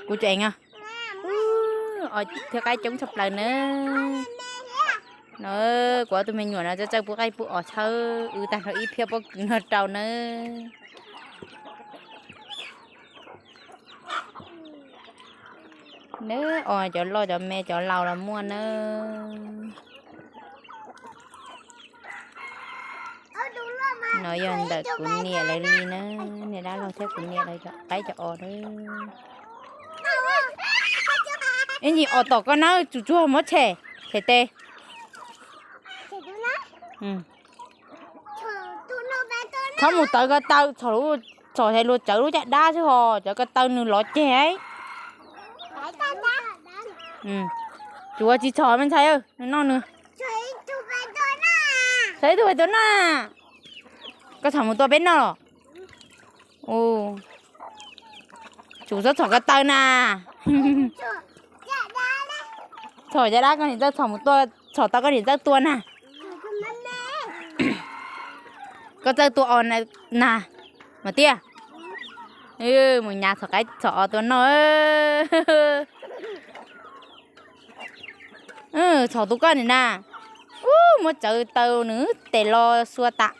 Kuv tseem os, thiab qaib coob tshaj plaws na. No, kuv ob tug me nyuam no txawj txawj pub qaib pub os txhawb wb tag nrho ib phiab pob kws no rau nawb. Nawb, os cov loj cov me cov laus los muaj nawb. No yog ntawm kuv niam lawv li na, niam dab laug thiab kuv niam lawv cov qaib cov os nawb. Ib ntsis os tom koj nawb, tsuas tsuag muab tshem, tshem tes. Txhob mus tawv ko taw, txhom, txhom hais luag tsawv lub caj dab xwb ho, tsawv ko taw nws lov ceg. Tsuas tsis txhom me ntxhais, nws noj nws. Txhom ib tug pem tua noj. Koj txhom mus tua peb noj los? Tsuas txhob txhom ko taw na. Txhom caj dab koj niam ntxawg txhom mus tua, txhom tau koj niam ntxawg tua na. Koj txawj tua os na, Mas Tiaj. Mus nyav txhom qaib txhom os tua noj. Txhom tus koj nim na. Ub, muab tsawv taw nws tes los xua tas.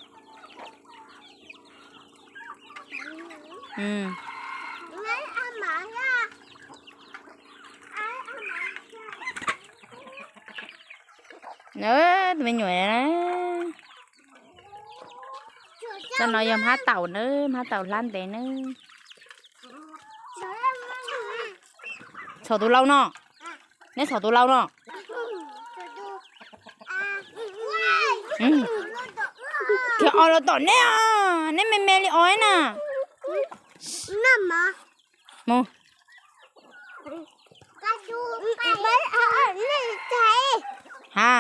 Tus me nyuam, tsob no yog hmab taum nawb, hmab taum hlab ntev nawb. Txhom tus laus no. Neb txhom tus laus no. Kiag os los tom neb os, neb me me li os na. Mus. Ha.